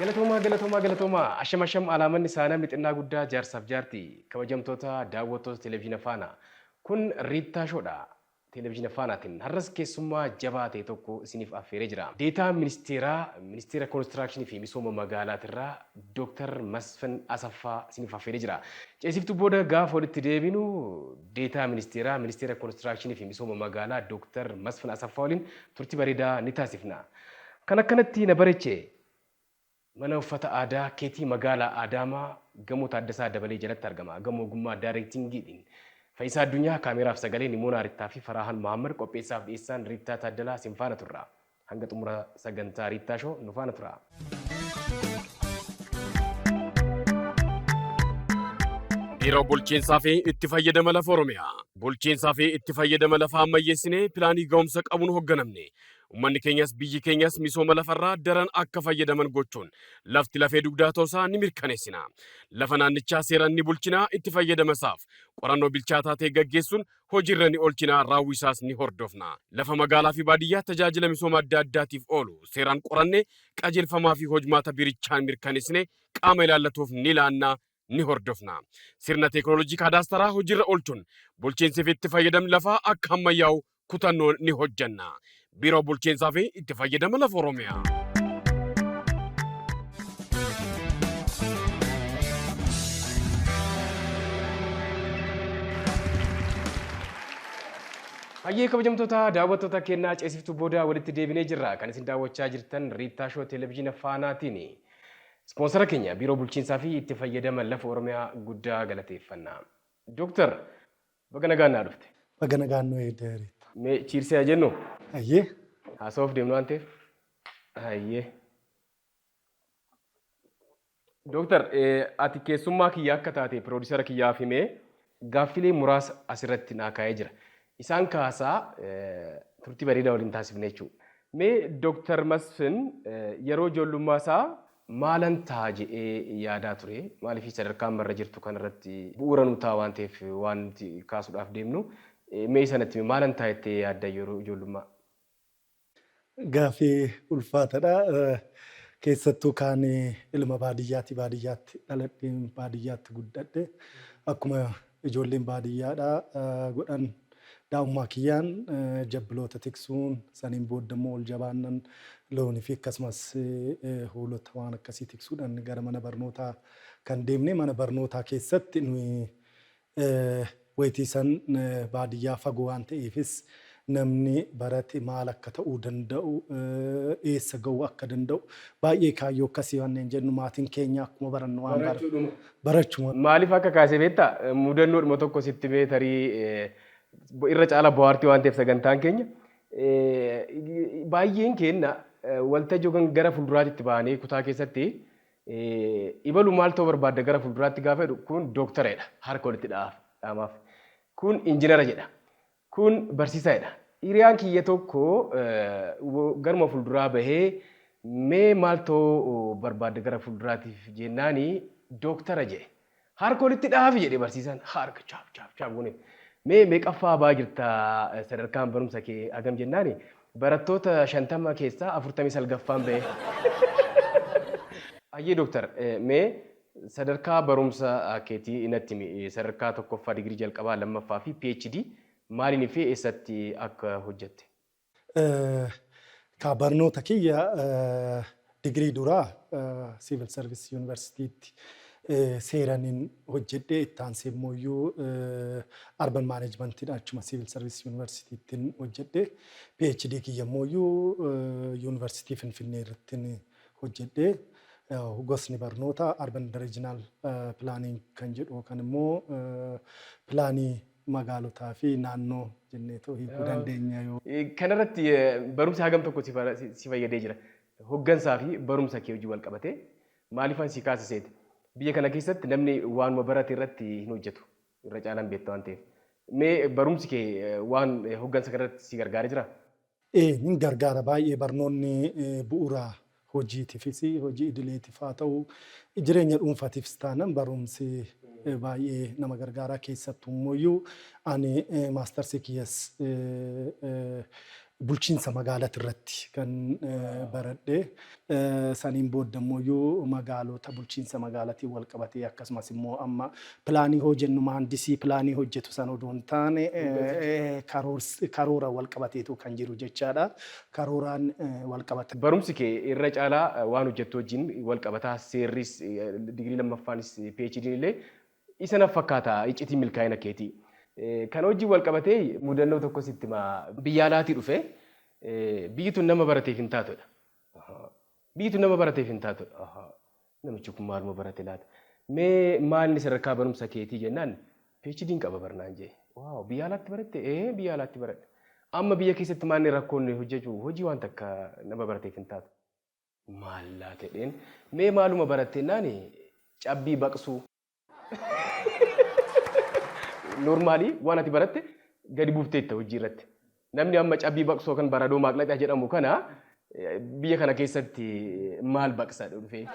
Galatoomaa, galatoomaa, galatoomaa. Asham, asham, alaamanni saanaa mixinnaa guddaa jaarsaaf jaarti kabajamtoota daawwattoota Televezyiina Faanaa. Kun Riittaa Shoodha. Televezyiina Faanaatiin har'as keessummaa jabaa ta'e tokko isiniif affeeree jira. Deetaa Ministeeraa Ministeera Konistiraakshinii fi Misooma Magaalaatirraa Dooktar Masfin Asaffaa isiniif affeeree jira. Ceesiftuu booda gaafa walitti deebinu Deetaa Ministeeraa Ministeera Konistiraakshinii fi Misooma Magaalaa Dooktar Masfin Asaffaa waliin turtii bareedaa ni taasifna. Kan akkanatti na bareche Mana Uffata Aadaa Keetii Magaalaa Adaamaa Gamoo Taaddasaa Dabalee jalatti argama. Gama ogummaa Daayirektingiitiin Fayisaa Addunyaa, Kaameeraaf Sagalee Nimoonaa Rittaa fi Faraahan Mahaammad, qopheessaaf dhiyeessaan Riittaa Taaddalaa isin faana turra. Hanga xumura sagantaa Riittaa Show nu faana turaa. Biiroo Bulchiinsaa fi Itti Fayyadama Lafa Oromiyaa. Bulchiinsaa fi itti fayyadama lafaa ammayyeessinee pilaanii gahumsa qabuun hogganamne. Ummanni keenyas biyyi keenyas misooma lafarraa daran akka fayyadaman gochuun lafti lafee dugdaa ta'uusaa ni mirkaneessina. Lafa naannichaa seeraan ni bulchina, itti fayyadamasaaf qorannoo bilchaataa ta'e gaggeessuun hojiirra ni oolchina, raawwiisaas ni hordofna. Lafa magaalaa fi baadiyyaa tajaajila misooma adda addaatiif oolu seeraan qorannee qajeelfamaa fi hojmaata biirichaan mirkaneessinee qaama ilaallatuuf ni laanna, ni hordofna. Sirna teeknooloojii kaadaastaraa hojiirra oolchuun bulchiinsi fi itti fayyadamni lafaa akka ammayyaa'u kutannoon ni hojjenna. Biiroo Bulchiinsaa fi Itti Fayyadama Lafa Oromiyaa. Hayyee, kabajamtoota daawwattoota kennaa, ceesiftuu booda walitti deebinee jirra. Kan isin daawwachaa jirtan Riittaa Shoo Televezyiina Faanaatiini. Ispoonsara keenya Biiroo Bulchiinsaa fi Itti Fayyadama Lafa Oromiyaa guddaa galateeffanna. Dooktar, baga nagaan naa dhufte. Baga nagaan nu eegde, Riitta. Mee cheers haa jennu? Hayyee. Haasawuuf deemnu waan ta'eef. Hayyee. Dooktar, ati keessummaa kiyya akka taate piroodusara kiyyaaf himee gaaffilee muraasa asirratti naa kaa'ee jira. Isaan kaasaa turtii bareedaa waliin taasifne jechuudha. Mee Dooktar Masfin yeroo ijoollummaa isaa maalan ta'a jedhee yaadaa ture? Maaliif sadarkaa amma irra jirtu kanarratti bu'uura nu ta'a waan ta'eef waan nuti kaasuudhaaf deemnu. Mee isa natti himi, maalan ta'a jettee yaadda yeroo ijoollummaa? Gaaffii ulfaataadha. Keessattuu kaan ilma baadiyyaati. Baadiyyaatti dhaladheen baadiyyaatti guddadhe. Akkuma ijoolleen baadiyyaadha godhan daa'ummaa kiyyaan jabbiloota tiksuun, saniin booda immoo ol jabaannan loonii fi akkasumas hoolota waan akkasii tiksuudhaan gara mana barnootaa kan deemne. Mana barnootaa keessatti nuyi wayitii san baadiyyaa fagoo waan ta'eefis namni barate maal akka ta'uu danda'u, eessa ga'uu akka danda'u baay'ee kaayyoo akkasii wanneen jennu maatiin keenya akkuma barannu waan Barachuudhuma. Barachuma. Maaliif akka kaase beektaa? Mudannoodhuma tokko sitti mee, tarii irra caalaa bohaartii waan ta'eef sagantaan keenya. Baay'een keenya waltajjii yookaan gara fuulduraatti baanee kutaa keessatti ibalu maal ta'uu barbaadda gara fuulduraatti gaafa jedhu, kun dooktareedha harka walitti dhaamaaf. Kun injinara jedha. Kun barsiisaa jedha. Hiriyaan kiyya tokko garuma fuulduraa bahee mee maal ta'uu barbaadda gara fuulduraatiif jennaani dooktara jedhe. Harka walitti dhaafi jedhe barsiisaan, harka chaap chaap chaap goone. Mee meeqaffaa ba'aa jirta, sadarkaan barumsa kee hagam jennaani barattoota 50 keessaa 49ffaan bahe. Hayyee dooktar, mee sadarkaa barumsa keetii natti himi. Sadarkaa tokkoffaa, digirii jalqabaa, lammaffaa fi PhD maaliin fi eessatti akka hojjette? Ka barnoota kiyya digirii duraa Civil Service Universitytti seeraniin hojjedhe. Itti aansee immoo Urban Managementidha, achuma Civil Service Universityttiin hojjedhe. PhD kiyya immoo University Finfinnee irratti hojjedhe. Gosni barnoota Urban Regional Planning kan jedhu yookaan immoo pilaanii magaalotaa fi naannoo jenneetoo hiikuu dandeenya yoo. Kanarratti barumsi hagam tokko si fayyadee jira? Hoggansaa fi barumsa kee hojii wal qabatee maaliifan si kaasiseeti? Biyya kana keessatti namni waanuma barate irratti hin hojjetu. Irra caalaan beekta waan ta'eef. Mee barumsi kee waan hoggansa kanarratti si gargaaree jiraa? Ee, ni gargaara baay'ee. Barnoonni bu'uura hojiitifis, hojii idileetif haa ta'u, jireenya dhuunfaatiifis taanan barumsi baay'ee nama gargaara. Keessattuu immoo ani maastarsii kiyyas Bulchiinsa magaalaa irratti kan baradhe. Saniin booda immoo magaalota bulchiinsa magaalaatiin wal qabatee, akkasumas immoo amma pilaanii hojjennu, mahandisii pilaanii hojjetu sana odoo hin taane, karoora wal qabateetu kan jiru jechaadha. Karooraan wal qabata. Barumsi kee irra caalaa waan hojjettu wajjin wal qabataa, seerris, digirii lammaffaanis, PhD'n illee isa na fakkaata iccitii milkaa'ina keetii. Kan hojii wal qabatee mudannoo tokko sitti himaa. Biyya alaatii dhufe, biyyi tun nama barateef hin taatudha. Biyyi tun nama barateef hin taatudha. Namichi kun maaluma barate laata? Mee maalni sadarkaa barumsa keetii jennaan, PhD'n qaba barnaan jee. Wow, biyya alaatti baratte? Ee, biyya alaatti baradhe. Amma biyya keessatti maalni rakkoon hojjechuu hojii waan takka nama barateef hin taatu. Maal laata jedheen, mee maaluma baratte jennaan, cabbii baqsuu. Normally waan ati baratte gadi buufteetta hojii irratti. Namni amma cabbii baqsuu kan baradoo maaqlaxaa jedhamu kana biyya kana keessatti maal baqsa dhufee?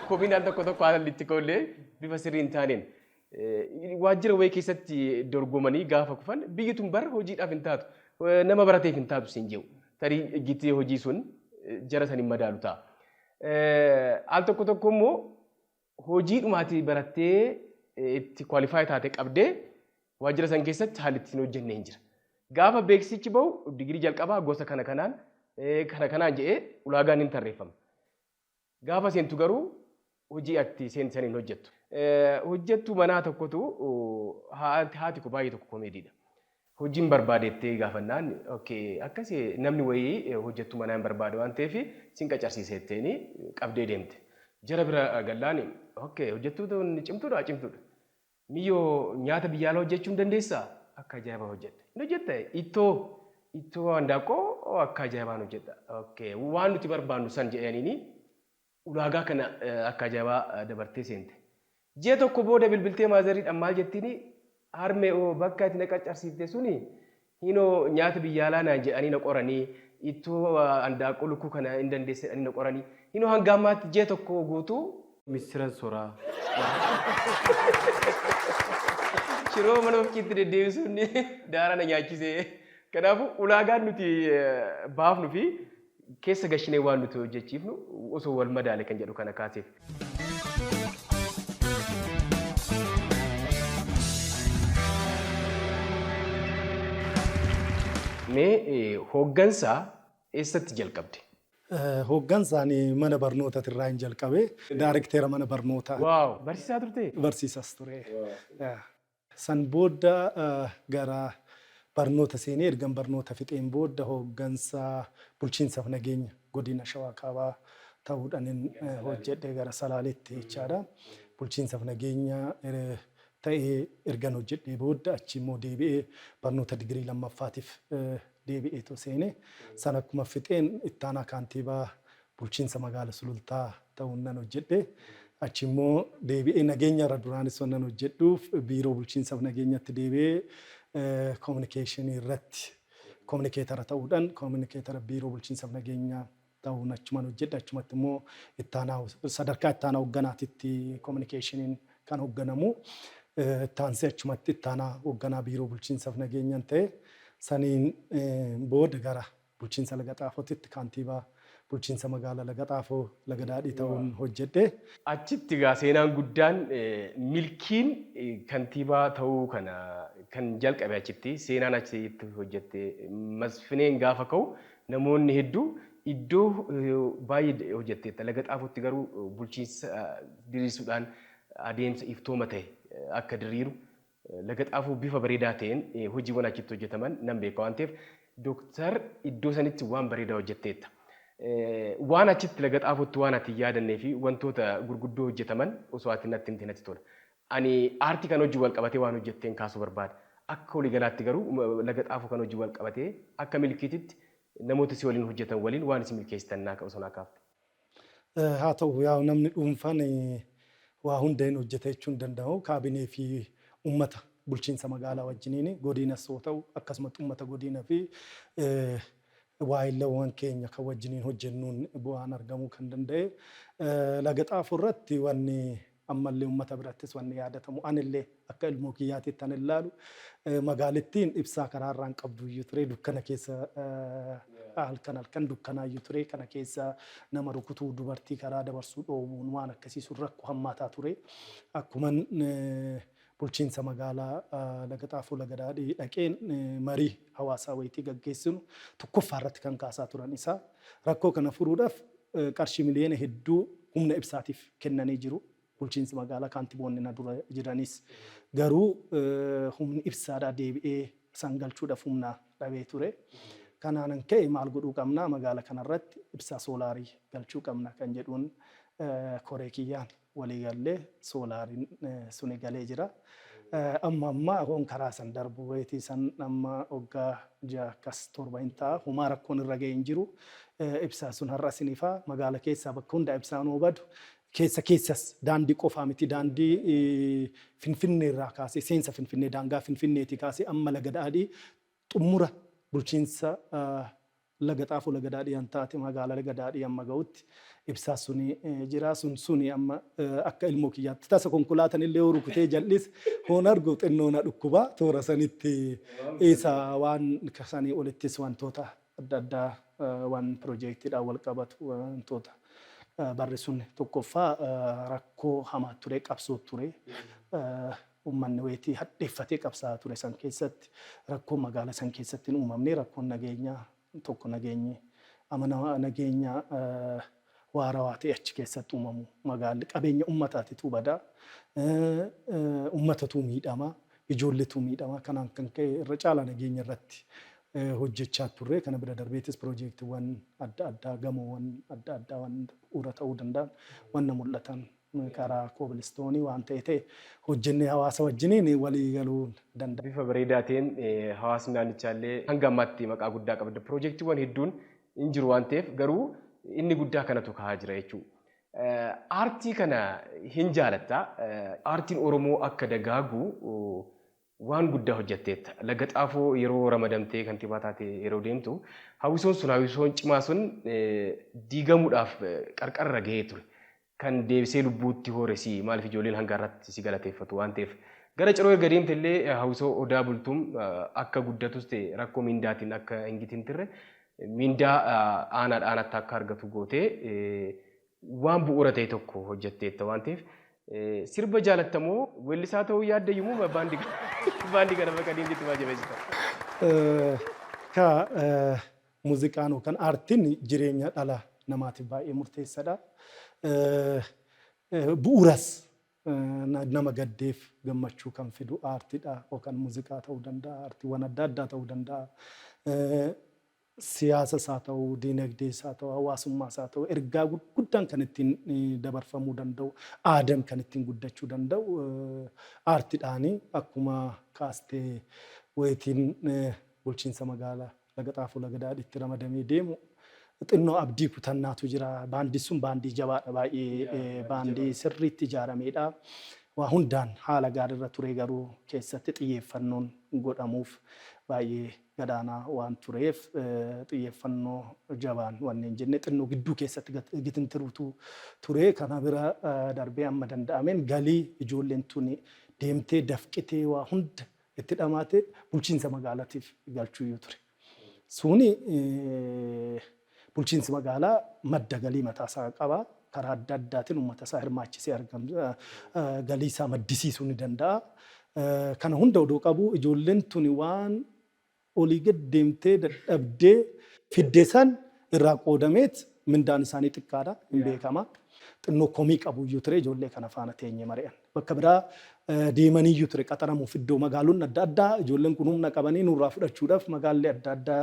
Komiin al tokko tokko haala itti kollee bifa sirrii hin taaneen waajjira wayii keessatti dorgomanii gaafa kufan, biyyi tun bara hojiidhaaf hin taatu, nama barateef hin taatu siin jedhu. Tarii gitii hojii sun jara san hin madaalu ta'a. Al tokko tokko immoo hojii dhumaati barattee itti qualify taate qabdee waajjira san keessatti haalli ittiin hojjenne hin jira. Gaafa beeksisichi bahu, digirii jalqabaa gosa kana kanaan kana kanaan jedhee ulaagaan hin tarreeffama. Gaafa seentu garuu hojii ati seensan hin hojjettu. Hojjettuu manaa tokkotu, haati koo baay'ee tokko komeediidha. Hojiin barbaadettee gaafannaan, okay, akkasii namni wayii hojjettuu manaa hin barbaade waan ta'eef sin qacarsiisetteeni qabdee deemte. Jara bira gallaan, okay, hojjettuu tun cimtuudha, cimtuudha. Miyyoo nyaata biyya alaa hojjechuu hin dandeessaa? Akka ajaa'ibaa hojjedha. Hin hojjetta? Ittoo handaaqqoo akka ajaa'ibaan hojjedha. Okay, waan nuti barbaannu san jedhaniini ulaagaa kana akka ajaa'ibaa dabartee seente. Ji'a tokko booda bilbiltee maazariidhaan maal jettiini? Harmee oo, bakka ati na qacarsiifte suni hinoo nyaata biyya alaa naan jedhanii na qoranii, ittoo handaaqqoo lukkuu kana hin dandeesse jedhanii na qoranii, hinoo hanga ammaatti ji'a tokko guutuu missiran soraa. Shiroo mana ofiitti deddeebisuun daara na nyaachisee. Kanaafuu ulaagaan nuti baafnu fi keessa gashinee waan nuti hojjechiifnu osoo wal madaale kan jedhu kana kaaseef. Mee hooggansa eessatti jalqabde? Hooggansaan mana barnootaatirraa hin jalqabe. Daarekteera mana barnootaa. Wow, barsiisaa turte? Barsiisas ture. San booda gara barnoota seenee, ergan barnoota fixeen booda hooggansa bulchiinsaaf nageenya godina Shawaa Kaabaa ta'uudhaan hojjedhe, gara Salaaleetti jechaadha. Bulchiinsaaf nageenya ta'ee ergan hojjedhee booda, achi immoo deebi'ee barnoota digirii lammaffaatiif deebi'eetu seene. San akkuma fixeen ittaanaa kaantiibaa bulchiinsa magaala Sulultaa ta'uun nan hojjedhe. Achi immoo deebi'ee nageenya irra duraanis waan nan hojjedhuuf, biiroo bulchiinsaaf nageenyatti deebi'ee koominikeeshinii irratti koominikeetara ta'uudhaan, koominikeetara biiroo bulchiinsaaf nageenyaa ta'uun achumaan hojjedhe. Achumatti immoo ittaanaa, sadarkaa ittaanaa hoogganaatitti koominikeeshiniin kan hoogganamu. Ittaansee achumatti ittaanaa hoogganaa biiroo bulchiinsaaf nageenyaan ta'e. Saniin booda gara bulchiinsa Laga Xaafootitti kaantiibaa bulchiinsa magaalaa Laga Xaafoo Laga Daadhii ta'uun hojjedhe. Achitti egaa seenaan guddaan, milkiin kantiibaa ta'uu kana kan jalqabe achitti, seenaan achitti hojjette. Masfineen gaafa ka'u namoonni hedduu iddoo baay'ee hojjetteetta. Laga Xaafootti garuu bulchiinsa diriirsuudhaan adeemsa iftooma ta'e akka diriiru, Laga Xaafoo bifa bareedaa ta'een hojiiwwan achitti hojjetaman nan beeka waan ta'eef, dooktar, iddoo sanitti waan bareedaa hojjetteetta. Waan achitti Laga Xaafootti waan ati hin yaadannee fi wantoota gurguddoo hojjetaman osoo ati natti himte natti tola. Ani aartii kan hojii wal qabatee waan hojjetteen kaasuu barbaada. Akka waliigalaatti garuu Laga Xaafoo kan hojii wal qabatee akka milkiititti namoota si waliin hojjetan waliin waan isin milkeessitan naa osoo naa kaafte. Haa ta'u, yaa namni dhuunfaan waa hunda hin hojjeta jechuun danda'u. Kaabinee fi uummata bulchiinsa magaalaa wajjiniin, godinas yoo ta'u akkasumatti uummata godina fi waayilawwan keenya kan wajjiniin hojjennuun bu'aan argamuu kan danda'e. Laga Xaafoo irratti wanni Ammallee uummata birattis wanni yaadatamu, anillee akka ilmoo kiyyaatitti an ilaalu, magaalittiin ibsaa karaarraa hin qabdu iyyuu ture. Dukkana keessa, halkan halkan dukkanaayyuu ture. Kana keessa nama rukutuu, dubartii karaa dabarsuu dhoowwuun, waan akkasii sun rakkoo hammaataa ture. Akkuman bulchiinsa magaalaa Laga Xaafoo Laga Daadhii dhaqeen marii hawaasaa wayitii gaggeessinu tokkoffaa irratti kan kaasaa turan isaa. Rakkoo kana furuudhaaf qarshii miliyoona hedduu humna ibsaatiif kennanii jiru. Bulchiinsi magaalaa, kaantiboonni na dura jiranis, garuu humni ibsaadhaa deebi'ee isaan galchuudhaaf humna dhabee ture. Kanaanan ka'e maal godhuu qabna, magaala kanarratti ibsaa soolaarii galchuu qabna kan jedhuun koree kiyyaan walii gallee soolaariin suni galee jira. Amma amma hoon karaa san darbu wayitii san amma waggaa 6 akkas 7 hin ta'a. Homaa rakkoon irra ga'e hin jiru. Ibsaa sun har'a sinifaa magaala keessaa bakka hundaa ibsaan hoo badu, keessa keessas daandii qofaa miti, daandii Finfinnee irraa kaasee, seensa Finfinnee, daangaa Finfinneetii kaasee amma Laga Daadhii, xumura bulchiinsa Laga Xaafoo Laga Daadhii han taate magaalaa Laga Daadhii amma ga'utti ibsaa suni jira. Sun suni amma akka ilmoo kiyyaatti tasa konkolaataan illee yoo rukutee jal'is hoon argu xinnoo na dhukkuba. Toora sanitti isa waan sanii olittis wantoota adda addaa, waan piroojeektiidhaan wal qabatu, wantoota barri sun tokkoffaa rakkoo hamaa ture, qabsoo ture. Uummanni wayitii hadheeffatee qabsaa'aa ture san keessatti rakkoon magaala san keessatti hin uumamne. Rakkoon nageenyaa tokko, nageenyi amanamaa, nageenya waarawaa ta'e achi keessatti uumamu, magaalli qabeenya uummataatitu badaa, uummatatu miidhama, ijoolletu miidhama. Kanaan kan ka'e irra caalaa nageenya irratti hojjechaa turre. Kana bira darbeetis piroojeektiiwwan adda addaa, gamoowwan adda addaa, waan bu'uura ta'uu danda'an, wanna mul'atan karaa koobilistoonii waan ta'e ta'e hojjennee hawaasa wajjiniin walii galuu danda'a. Bifa bareedaa ta'een hawaasni naannichaa illee hanga ammaatti maqaa guddaa qabda. Piroojeektiiwwan hedduun hin jiru waan ta'eef, garuu inni guddaa kanatu ka'aa jira jechuudha. Aartii kana hin jaalatta. Aartiin Oromoo akka dagaagu waan guddaa hojjetteetta. Laga Xaafoo yeroo ramadamtee kantiibaa taate yeroo deemtu, hawwisoon sun, hawwisoon cimaa sun diigamuudhaaf qarqarra gahee ture. Kan deebisee lubbuutti hore si. Maaliif, ijoolleen hanga har'aatti si galateeffatu waan ta'eef. Gara Ciroo erga deemte illee hawwisoo Odaa Bultuum akka guddatus ta'e, rakkoo miindaatiin akka hin gitintirre, miindaa aanaadha aanaatti akka argatu gootee waan bu'uura ta'e tokko hojjetteetta waan ta'eef, sirba jaalattamoo weellisaa ta'uu yaadda yommuu baandii kana bakka deemtetti maal jabeessita? Ka muuziqaan yookaan aartiin jireenya dhala namaatiif baay'ee murteessaadha. Bu'uuras nama gaddeef gammachuu kan fidu aartiidha, yookaan muuziqaa ta'uu danda'a, aartiiwwan adda addaa ta'uu danda'a. Siyaasas haa ta'u, diinagdees haa ta'u, hawaasummaas haa ta'u, ergaa gurguddaan kan ittiin dabarfamuu danda'u, aadaan kan ittiin guddachuu danda'u aartiidhaani. Akkuma kaastee, wayitiin bulchiinsa magaalaa Laga Xaafoo Laga Daadhiitti ramadamee deemu xinnoo abdii kutannaatu jira. Baandii sun baandii jabaadha baay'ee, baandii sirriitti ijaaramedha. Waa hundaan haala gaariirra ture, garuu keessatti xiyyeeffannoon godhamuuf baay'ee gadaanaa waan tureef, xiyyeeffannoo jabaan wanni hin jenne xinnoo gidduu keessatti gitintiruutu ture. Kana bira darbee amma danda'ameen galii ijoolleen tuni deemtee dafqitee waa hunda itti dhamaate bulchiinsa magaalaatiif galchuuyyuu ture. Suni bulchiinsi magaalaa madda galii mataa isaa qaba. Karaa adda addaatiin uummata isaa hirmaachisee galii isaa maddisiisuu ni danda'a. Kana hunda odoo qabu, ijoolleen tuni waan olii gad deemtee dadhabdee fidde san irraa qoodameet mindaan isaanii xiqqaadha, hin beekama. Xinnoo komii qabuyyuu ture, ijoollee kana faana teenye mari'an. Bakka biraa deemaniiyyuu ture qaxaramuuf, iddoo magaalonni adda addaa ijoolleen kun humna qabanii nurraa fudhachuudhaaf magaalli adda addaa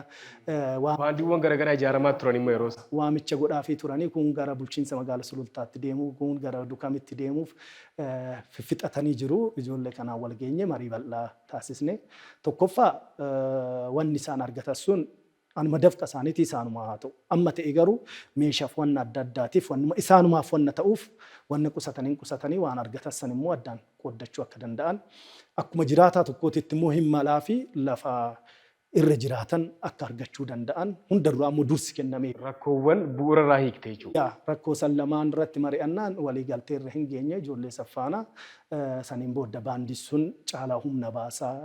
Baandiiwwan garaagaraa ijaaramaa turan immoo yeroo waamicha godhaafii turanii, kun gara bulchiinsa magaala Sulultaatti deemuu, kun gara Dukamitti deemuuf fiffixatanii jiru. Ijoollee kanaan wal geenye marii bal'aa taasisne. Tokkoffaa, wanni isaan argatan sun anuma dafqa isaaniitii isaanumaa haa ta'u. Amma ta'e garuu meeshaaf, wanna adda addaatiif, wannuma isaanumaaf wanna ta'uuf wanna qusataniin qusatanii, waan argatan san immoo addaan qooddachuu akka danda'an, akkuma jiraataa tokkootitti immoo hin malaa fi lafa irra jiraatan akka argachuu danda'an hunda duraa immoo dursi kennamee. Rakkoowwan bu'uura irraa hiikte jechuudha. Yaa, rakkoo san lamaan irratti mari'annaan waliigaltee irra hin geenye ijoollee saffaana. Saniin booda baandii sun caalaa humna baasaa,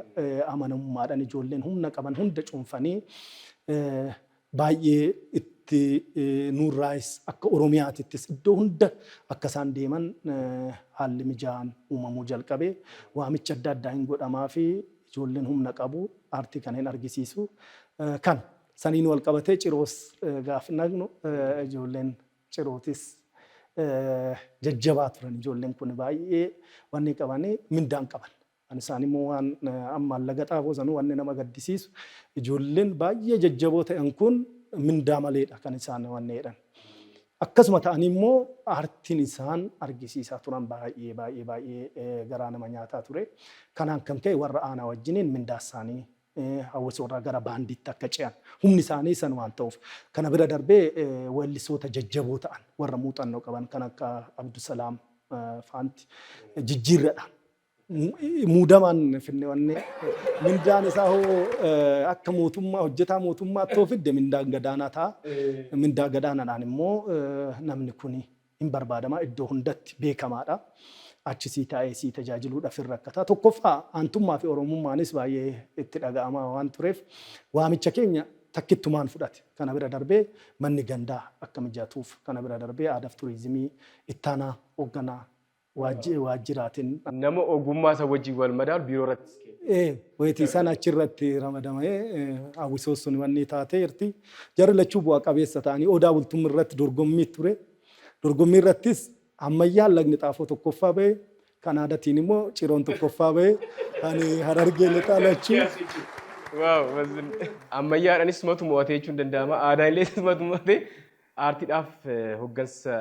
amanamummaadhaan ijoolleen humna qaban hunda cuunfanii baay'ee itti nurraayis akka Oromiyaatittis iddoo hunda akka isaan deeman haalli mijaa'aan uumamuu jalqabe. Waamicha adda addaa hin godhamaa fi ijoolleen humna qabu aartii kana hin argisiisu. Kan saniin wal qabatee Ciroos gaaf naqnu, ijoolleen Cirootis jajjabaa turan. Ijoolleen kun baay'ee wanni qabanii mindaan qaban. Kan isaan immoo waan ammaan laga xaafoo sanuu wanni nama gaddisiisu, ijoolleen baay'ee jajjaboo ta'an kun mindaa maleedha kan isaan wanni jedhan. Akkasuma ta'anii immoo aartiin isaan argisiisaa turan baay'ee baay'ee baay'ee garaa nama nyaataa ture. Kanaan kan ka'e warra aanaa wajjiniin mindaa isaanii hawwisoo irraa gara baandiitti akka ce'an humni isaanii san waan ta'uuf. Kana bira darbee weellisoota jajjaboo ta'an warra muuxannoo qaban kan akka Abdusalaam faanti jijjiirradhaan muudamaan finne. Wanni mindaan isaa hoo akka mootummaa hojjetaa mootummaa too fidde mindaan gadaanaa ta'a. Mindaa gadaanaadhaan immoo namni kun hin barbaadama, iddoo hundatti beekamaadha. Achi sii taa'ee sii tajaajiluudhaaf hin rakkata. Tokkoffaa aantummaa fi Oromummaanis baay'ee itti dhaga'amaa waan tureef waamicha keenya takkittumaan fudhate. Kana bira darbee manni gandaa akka mijatuuf, kana bira darbee aadaaf turizimii ittaanaa hoogganaa waajjiraatiin. Nama ogummaa isa wajjin wal madaalu biiroo irratti. Wayitii isaan achirratti ramadamee hawwisoo sun wanni taatee jirti. Jarri lachuu bu'aa qabeessa ta'anii Odaa Bultummaa irratti dorgommii ture. Dorgommii irrattis ammayyaan Lagni Xaafoo tokkoffaa ba'e. Kan aadaatiin immoo Ciroon tokkoffaa ba'e. Kan Harargee Lixaa lachuu. Wow, ammayyaadhaanis sumatu mo'atee jechuun danda'ama. Aadaan illee sumatu mo'atee. Aartiidhaaf hoggansa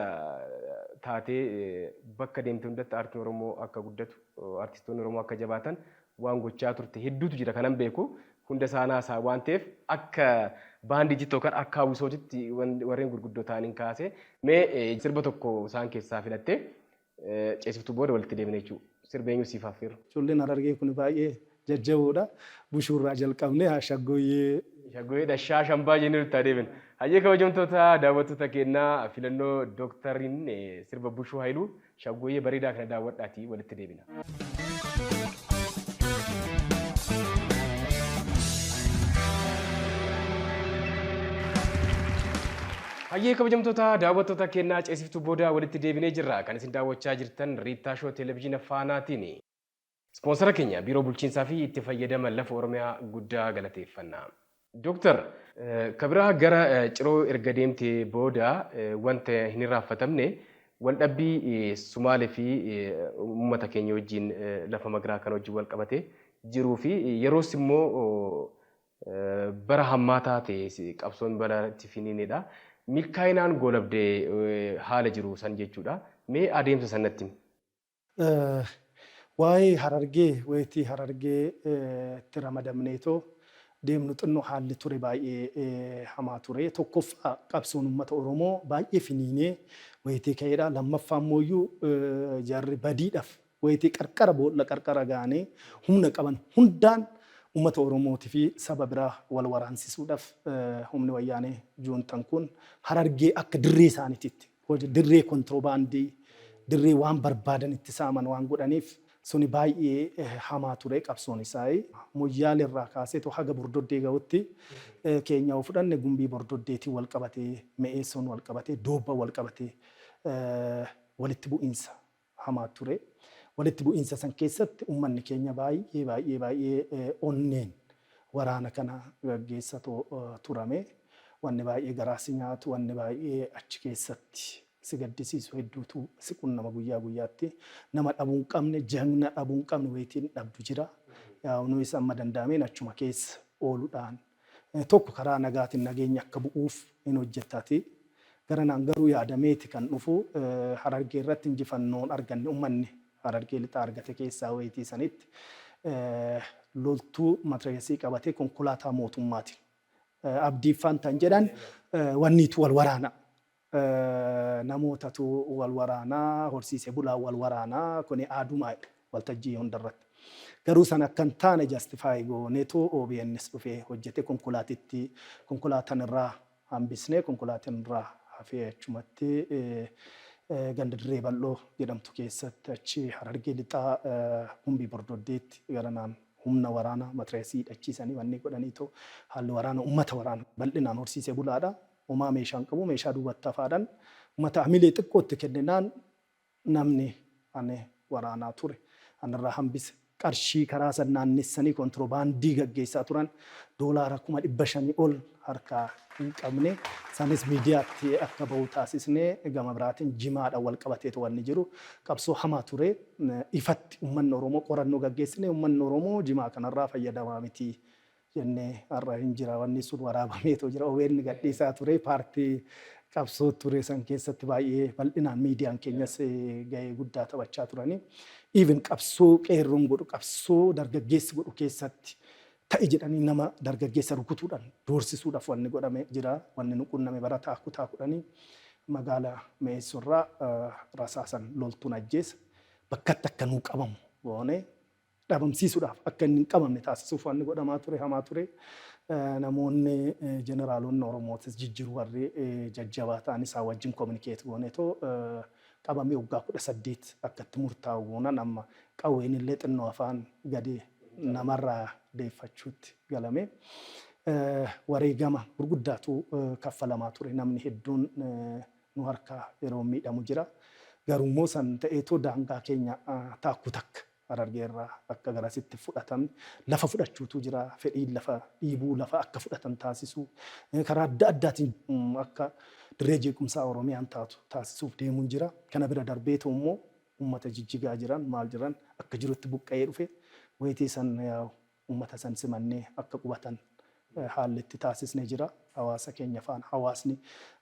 taatee bakka deemte hundatti aartiin Oromoo akka guddatu, aartistoonni Oromoo akka jabaatan waan gochaa turte hedduutu jira kanan beeku. Hunda isaanaa isaa waan ta'eef akka baandiitti yookaan akka hawwisootitti warreen gurguddoo ta'aniin kaase, mee sirba tokko isaan keessaa filattee ceesiftuu booda walitti deemne jechuudha. Sirba eenyu siif affeeru? Ijoolleen Harargee kun baay'ee jajjaboodha. Bushuurraa jalqabnee haa Shaggooyyee. Shaggooyyee dashaa shambaa jennee nutti adeemin. Hayyee, kabajamtoota daawwattoota keenyaa, filannoo dooktariin sirba Bushuu Hayiluu Shaggooyyee bareedaa kana daawwadhaatii walitti deebina. Hayyee, kabajamtoota daawwattoota keenyaa, ceesiftuu booda walitti deebinee jirra. Kan isin daawwachaa jirtan Riittaa Shoo Televezyiina Faanaatiin. Ispoonsara keenya Biiroo Bulchiinsaa fi Itti Fayyadama Lafa Oromiyaa guddaa galateeffanna. Dooktar, kabiraa gara Ciroo erga deemtee booda wanta hin irraanfatamne waldhabbii Sumaalee fi uummata keenya wajjin lafa Magiraa kana wajjin wal qabatee jiruu fi yeroos immoo bara hammaataa ta'e qabsoon bara itti finiinedha. Milkaa'inaan goolabdee haala jiru san jechuudha. Mee adeemsa sanatti himi. Waa'ee Harargee, wayitii Harargee itti ramadamneetoo deemnu xinnoo haalli ture baay'ee hamaa ture. Tokkoffaa qabsoon uummata Oromoo baay'ee finiinee wayitii ka'eedha. Lammaffaa immoo jarri badiidhaaf wayitii qarqara boolla qarqara ga'anii humna qaban hundaan uummata Oromootii fi saba biraa wal waraansisuudhaaf humni Wayyaanee juuntan kun Harargee akka dirree isaaniititti, dirree kontiroobaandii, dirree waan barbaadan itti saaman waan godhaniif suni baay'ee hamaa ture qabsoon isaa. Moyyaalee irraa kaaseetu haga Bordoddee gahutti keenya yoo fudhanne, Gumbii Bordoddeetiin wal qabatee, Me'eessoon wal qabatee, Doobba wal qabatee walitti bu'iinsa hamaa ture. Walitti bu'iinsa san keessatti uummanni keenya baay'ee baay'ee baay'ee onneen waraana kana gaggeessa turame. Wanni baay'ee garaa si nyaatu, wanni baay'ee achi keessatti si gaddisiisu hedduutu si qunnama guyyaa guyyaatti. Nama dhabuu hin qabne, jagna dhabuu hin qabne wayitiin dhabdu jira. Nuyis amma danda'ameen achuma keessa ooluudhaan tokko karaa nagaatiin nageenya akka bu'uuf hin hojjettati. Garanaan garuu yaadameeti kan dhufu. Harargee irratti injifannoon arganne, uummanni Harargee Lixaa argate keessaa wayitii sanitti loltuu matirayesii qabatee konkolaataa mootummaatiin Abdiiffaan tan jedhan wanniitu wal waraana. Namootatu wal waraanaa, horsiisee bulaa wal waraanaa, kuni aadumaa waltajjii hundarratti. Garuu sana akka hin taane justify gooneetu OBNs dhufee hojjete. Konkolaatitti konkolaataan irraa hambisnee, konkolaataan irraa hafee achumatti ganda Dirree Bal'oo jedhamtu keessatti, achi Harargee Lixaa Gumbii Bordoddeetti garanaan humna waraanaa matireesii hidhachiisanii wanni godhaniitoo haalli waraana uummata waraana bal'inaan horsiisee bulaadha. Homaa meeshaan qabu, meeshaa duubatti hafaadhaan uummata hamilee xiqqootti kenninaan namni ani waraanaa ture anirraa hambise. Qarshii karaa san naannessanii kontiroobaandii gaggeessaa turan doolaara 500,000 ol harkaa hin qabne. Sanis miidiyaatti akka bahu taasisne. Gama biraatiin jimaadhaan wal qabateetu wanni jiru qabsoo hamaa ture. Ifatti uummanni Oromoo qorannoo gaggeessine, uummanni Oromoo jimaa kanarraa fayyadamaa miti jennee har'a hin jira, wanni sun waraabameetu jira. OBN gadhiisaa ture, paartii qabsoo ture san keessatti baay'ee bal'inaan miidiyaan keenyas gahee guddaa taphachaa turanii. Even qabsoo qeerroon godhu, qabsoo dargaggeessi godhu keessatti ta'e jedhanii nama dargaggeessa rukutuudhaan doorsisuudhaaf wanni godhame jira. Wanni nu qunname barataa kutaa 10 magaalaa Mi'eessurraa rasaasan loltuun ajjeesa. Bakkatti akka nuu qabamu goone, dhabamsiisuudhaaf akka inni hin qabamne taasisuuf wanni godhamaa ture hamaa ture. Namoonni jeneraalonni Oromootis jijjiiru, warri jajjabaa ta'an isaa wajjin communicate gooneetoo qabamee waggaa 18 akka itti murtaa'u goonan. Amma qawween illee xinnoo afaan gadi namarraa deeffachuutti galame. Wareegama gurguddaatu kaffalamaa ture. Namni hedduun nu harkaa yeroo miidhamu jira. Garuu immoo san ta'eetoo daangaa keenya taakku takka Harargee irraa akka garasitti fudhatamne lafa fudhachuutu jira. Fedhiin lafa dhiibuu, lafa akka fudhatan taasisuu, karaa adda addaatiin akka dirree jeequmsaa Oromiyaan taatu taasisuuf deemuun jira. Kana bira darbeetu immoo uummata Jijjigaa jiran maal jiran akka jirutti buqqa'ee dhufe. Wayitii san uummata san simannee akka qubatan haalli itti taasisne jira. Hawaasa keenya faana, hawaasni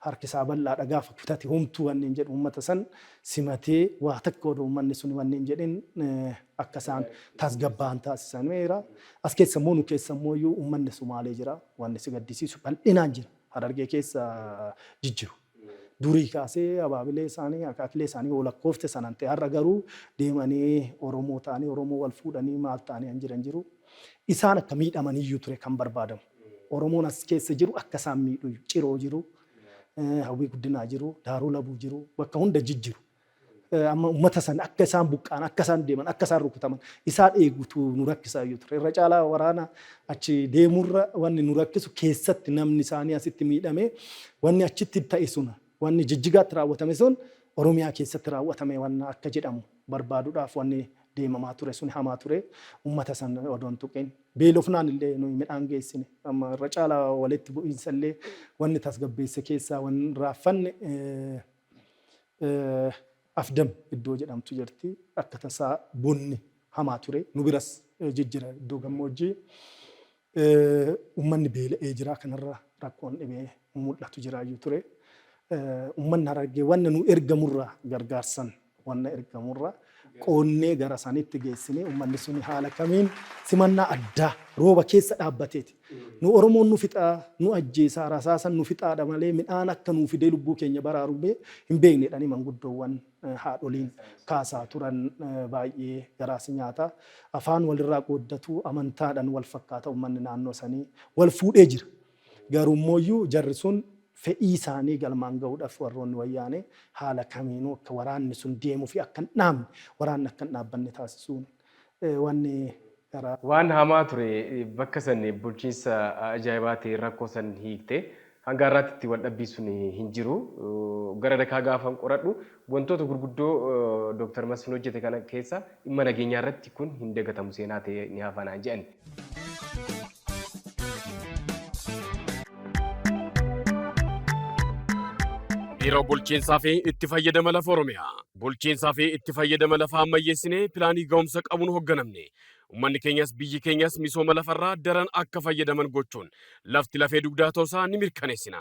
harkisaa bal'aadha, gaafa kutate homtuu wanni hin jedhu, uummata san simatee waa takka odoo uummanni sun wanni hin jedhin akka isaan tasgabbaa'an taasisameera. As keessa immoo nu keessa immoo iyyuu uummanni Sumaalee jira. Wanni si gaddisiisu bal'inaan jira. Harargee keessa jijjiru. Durii kaasee abaabilee isaanii, akaakilee isaanii yoo lakkoofte sanan ta'e, har'a garuu deemanii Oromoo ta'anii, Oromoo wal fuudhanii maal ta'anii an jiran jiru. Isaan akka miidhamaniyyuu ture kan barbaadamu. Oromoon as keessa jiru akka isaan miidhu, Ciroo jiru, Hawwii Guddinaa jiru, Daaroo Labuu jiru, bakka hunda jijjiru. Amma uummata sana akka isaan buqqa'an, akka isaan deeman, akka isaan rukutaman isaan eegutu nu rakkisaa iyyuu ture. Irra caalaa waraana achi deemurra wanni nu rakkisu keessatti namni isaanii asitti miidhame, wanni achitti ta'e sun, wanni Jijjigaatti raawwatame sun Oromiyaa keessatti raawwatame wanna akka jedhamu barbaaduudhaaf wanni deemamaa ture sun hamaa ture. Uummata sana odoo hin tuqin. Beelofnaan illee nuyi midhaan geessine. Amma irra caalaa walitti bu'iinsa illee wanni tasgabbeesse keessaa wanni raaffanne, Afdam iddoo jedhamtu jirti. Akka tasaa bonni hamaa ture. Nu biras jijjira iddoo gammoojjii. Uummanni beela'ee jira. Kanarra rakkoon dhibee mul'atu jiraayyuu ture. Uummanni Harargee wanna nu ergamurraa, gargaarsan wanna ergamurraa qoonnee gara sanitti geessinee, uummanni suni haala kamiin simannaa addaa rooba keessa dhaabbateeti. Nu Oromoon nu fixaa, nu ajjeesaa, rasaasan nu fixaadha malee midhaan akka nuu fidee lubbuu keenya baraaru hin beekne jedhanii manguddoowwan haadholiin kaasaa turan baay'ee garaas nyaata. Afaan walirraa qooddatu, amantaadhaan wal fakkaata, uummanni naannoo sanii wal fuudhee jira. Garuu immoo jarri sun fedhii isaanii galmaan gahuudhaaf warroonni Wayyaanee haala kamiinuu akka waraanni sun deemuu fi akka hin dhaabne, waraanni akka hin dhaabbanne taasisuun wanni gara. Waan hamaa ture bakka san bulchiinsa ajaa'ibaa ta'e rakkoo san hiikte, hanga har'aatti itti wal dhabbii sun hin jiru. Gara dakaa gaafan qoradhu wantoota gurguddoo Dooktar Masfin hojjete kana keessa dhimma nageenyaa irratti kun hin dagatamu, seenaa ta'e ni hafa naan jedhan. Biiroo Bulchiinsaa fi Itti Fayyadama Lafa Oromiyaa. Bulchiinsaa fi itti fayyadama lafaa ammayyeessinee pilaanii ga'umsa qabuun hoogganamne. Uummanni keenyas biyyi keenyas misooma lafarraa daran akka fayyadaman gochuun lafti lafee dugdaa ta'uusaa ni mirkaneessina.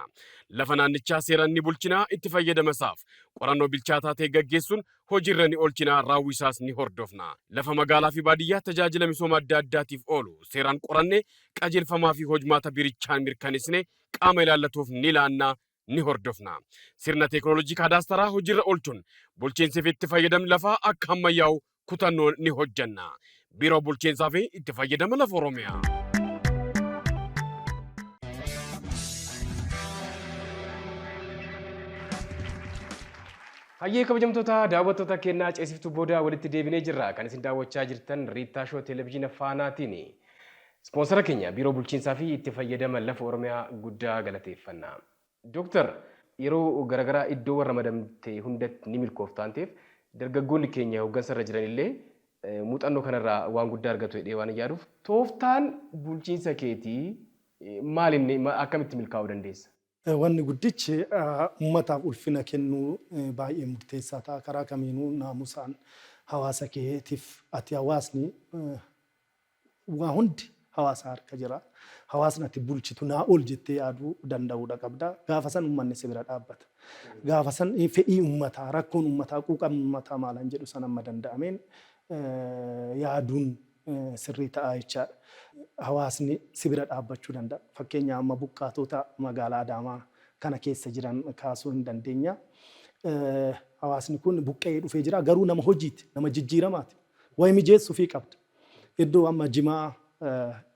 Lafa naannichaa seeraan ni bulchina, itti fayyadama isaaf qorannoo bilchaataa ta'e gaggeessuun hojiirra ni oolchina, raawwisaas ni hordofna. Lafa magaalaa fi baadiyyaa tajaajila misooma adda addaatiif oolu seeraan qorannee qajeelfamaa fi hojmaata biirichaan mirkaneessine qaama ilaallatuuf ni laanna, ni hordofna. Sirna teeknooloojii kaadaastaraa hojiirra oolchuun bulchiinsi fi itti fayyadamni lafaa akka ammayyaa'u kutannoon ni hojjanna. Biiroo Bulchiinsaa fi Itti Fayyadama Lafa Oromiyaa. Hayyee kabajamtoota daawwattoota kennaa ceesiftuu booda walitti deebinee jirra. Kan isin daawwachaa jirtan Riittaa Shoo Televezyiina Faanaatiin. Ispoonsara keenya Biiroo Bulchiinsaa fi Itti Fayyadama Lafa Oromiyaa guddaa galateeffanna. Dooktar, yeroo garaagaraa iddoo warra ramadamte hundatti ni milkoofta waan ta'eef dargaggoonni keenya hooggansa irra jiran illee muuxannoo kanarraa waan guddaa argatu jedhee waan yaaduuf tooftaan bulchiinsa keetii maal inni akkamitti milkaa'uu dandeessa? Wanni guddichi uummataaf ulfina kennuu baay'ee murteessaa ta'a. Karaa kamiinuu naamusaan hawaasa keetiif ati hawaasni waa hundi hawaasa harka jira. Hawaasni ati bulchitu naa ol jettee yaaduu danda'uudha qabda. Gaafa san uummanni si bira dhaabbata. Gaafa san fedhii uummataa, rakkoon uummataa, quuqamni uummataa maalan jedhu san amma danda'ameen yaaduun sirrii ta'a jechaadha. Hawaasni si bira dhaabbachuu danda'a. Fakkeenya amma buqqaatota magaalaa Adaamaa kana keessa jiran kaasuu hin dandeenya. Hawaasni kun buqqa'ee dhufee jira. Garuu nama hojiiti, nama jijjiiramaati. Wayi mijeessuufii qabda. Iddoo amma jimaa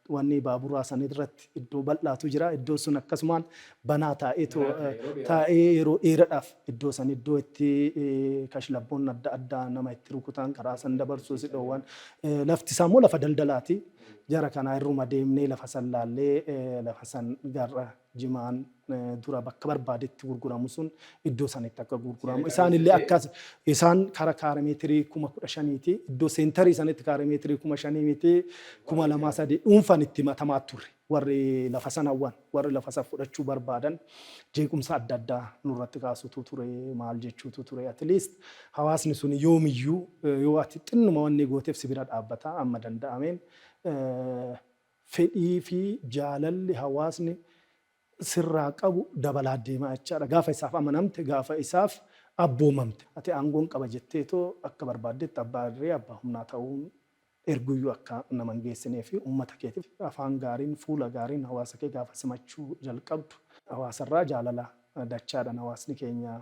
wanni baaburaa san irratti iddoo bal'aatu jira. Iddoo sun akkasumaan banaa taa'ee yeroo dheeraadhaaf iddoo san iddoo itti kashlabboonni adda addaa nama itti rukutan karaa san dabarsuu si dhoowwan. Lafti isaa immoo lafa daldalaati. Jara kanaa irruma deemnee lafa san laallee lafa san gara jimaan dura bakka barbaadetti gurguramu sun iddoo sanitti akka gurguramu. Isaan illee akkas isaan kara kaarameetirii 15,000ti. Iddoo seentarii sanitti kaarameetirii 5,000 miti 2,000 3 dhuunfaan itti himatamaa turre. Warri lafa sana hawwan warri lafa sana fudhachuu barbaadan jeequmsa adda addaa nurratti kaasutu ture maal jechuutu ture. At least hawaasni sun yoomiyyuu yoo ati xinnuma wanni gooteef si bira dhaabbata amma danda'ameen fedhii fi jaalalli hawaasni sirraa qabu dabalaa deemaa jechaadha. Gaafa isaaf amanamte, gaafa isaaf abboomamte. Ati aangoon qaba jetteetoo akka barbaaddetti abbaa irree abbaa humnaa ta'uun erguyyuu akka nama hin geessinee fi uummata keetiif afaan gaariin fuula gaariin hawaasa kee gaafa simachuu jalqabdu hawaasarraa jaalala dachaadhaan hawaasni keenya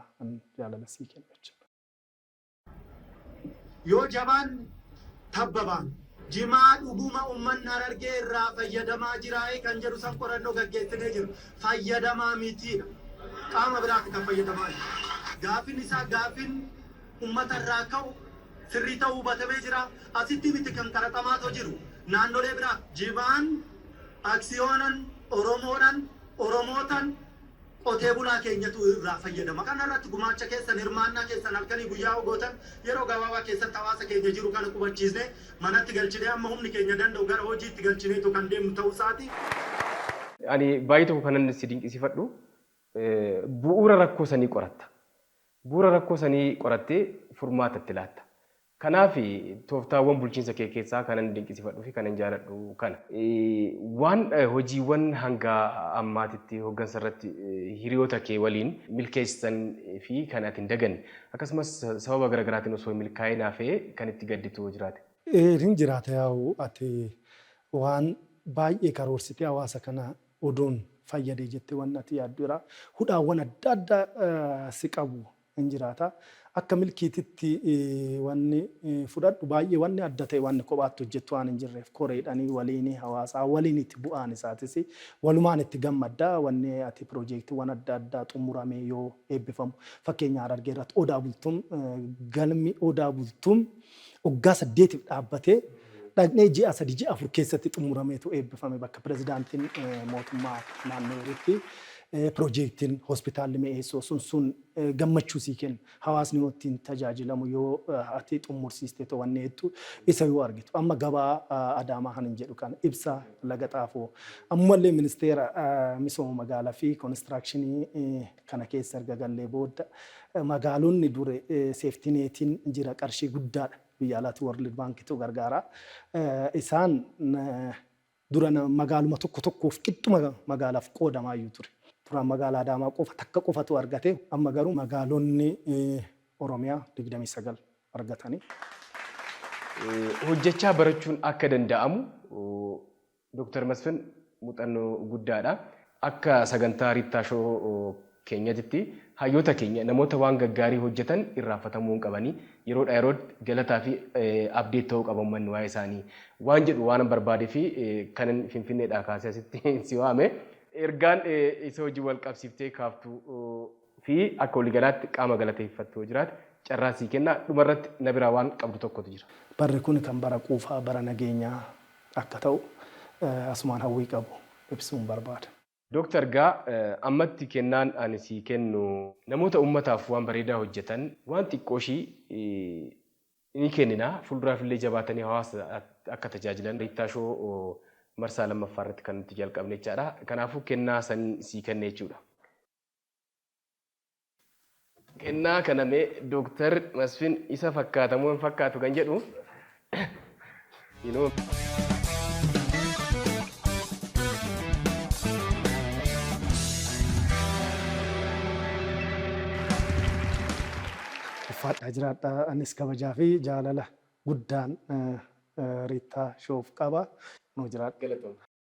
jaalala sii kenna jechuudha. Yoo jabaan tabba baanu. Jimaa dhuguma uummanni Harargee irraa fayyadamaa jiraayee kan jedhu san qorannoo gaggeessinee jiru. Fayyadamaa mitiidha. Qaama biraatti kan fayyadamaa jiru. Gaafin isaa gaafin uummata irraa ka'u sirrii ta'uu hubatamee jira. Asitti miti kan qaraxamaatoo jiru. Naannolee biraa jimaan aksiyoonan Oromoodhaan Oromootaan qotee bulaa keenyatu irraa fayyadama. Kana irratti gumaacha keessan hirmaannaa keessan halkanii guyyaa gootan yeroo gabaabaa keessatti hawaasa keenya jiru kana qubachiisnee manatti galchinee amma humni keenya danda'u gara hojiitti galchineetu kan deemnu ta'uu isaati. Ani baay'ee tokko kanan si dinqisiifadhu bu'uura rakkoo sanii qoratta. Bu'uura rakkoo sanii qorattee furmaata itti laatta. Kanaaf tooftaawwan bulchiinsa kee keessaa kanan dinqisiifadhuu fi kanan jaaladhu kana. Waan hojiiwwan hanga ammaatitti hooggansa irratti hiriyoota kee waliin milkeessitan fi kan ati hin daganne akkasumas sababa garaagaraatiin osoo milkaa'ee hafee kan itti gadditu jiraate. Hin jiraata yaa'u ati waan baay'ee karoorsitee hawaasa kana odoon fayyadee jettee waan ati yaaddu jira. Hudhaawwan adda addaa si qabu hin jiraata. Akka milkiititti wanni fudhadhu baay'ee wanni adda ta'e wanni kophaatti hojjettu waan hin jirreef koreedhanii waliin hawaasaa waliin itti bu'aan isaatis walumaan itti gammadda wanni ati piroojeektiiwwan adda addaa xumuramee yoo eebbifamu fakkeenya Harargee irratti Odaa Bultum galmi Odaa Bultum waggaa 8f dhaabbatee dhaqnee ji'a 3 ji'a 4 keessatti xumurameetu eebbifame bakka pirezidaantiin mootummaa naannoo jirutti piroojeektiin hospitaalli Mi'eessoo sun gammachuu sii kenna. Hawaasni yoo ittiin tajaajilamu yoo ati xumursiiste wanni hedduu isa yoo argitu. Amma gabaa Adaamaa kan hin jedhu kana ibsa laga xaafoo. Ammallee ministeera misooma magaalaa fi koonistirakshinii kana keessa erga gallee booda magaalonni dure seeftineetiin jira qarshii guddaadha. Biyya alaatti World Bankitu gargaara. Isaan dura magaaluma tokko tokkoof qixxuma magaalaaf qoodamaayyuu ture. Duraan magaalaa Adaamaa qofa takka qofatu argate amma garuu magaalonni Oromiyaa 29 argatanii. Hojjechaa barachuun akka danda'amu Dr. Masfin muuxannoo guddaadha. Akka sagantaa Riittaa Shoo keenyatitti Hayyoota keenya, namoota waan gaggaarii hojjetan irraanfatamuu hin qabanii, yeroodhaa yerootti galataa fi abdeet ta'uu qaba uummanni waa'ee isaanii waan jedhu waan barbaadee fi kanan Finfinneedhaa kaasee asitti si waame. Ergaan isa hojii wal qabsiiftee kaaftuu fi akka waliigalaatti qaama galateeffattu yoo jiraate carraa sii kenna, dhumarratti na biraa waan qabdu tokkotu jira. Barri kun kan bara quufaa, bara nageenyaa akka ta'u asumaan hawwii qabu ibsuun barbaada. Dooktar, gaa ammatti kennaan ani sii kennu namoota uummataaf waan bareedaa hojjetan waan xiqqoo ishii ni kennina, fuulduraaf illee jabaatanii hawaasa akka tajaajilan Riittaa Shoo marsaa lammaffaa irratti kan nuti jalqabne jechaadha. Kanaafuu kennaa san sii kenne jechuudha. Kennaa kana mee Dooktar Masfin isa fakkaata moo hin fakkaatu kan jedhu. Inoo. Ulfaadhaa, jiraadhaa. Anis kabajaa fi jaalala guddaan Riittaa Shoof qaba. Nuu jiraadha. Galatooma.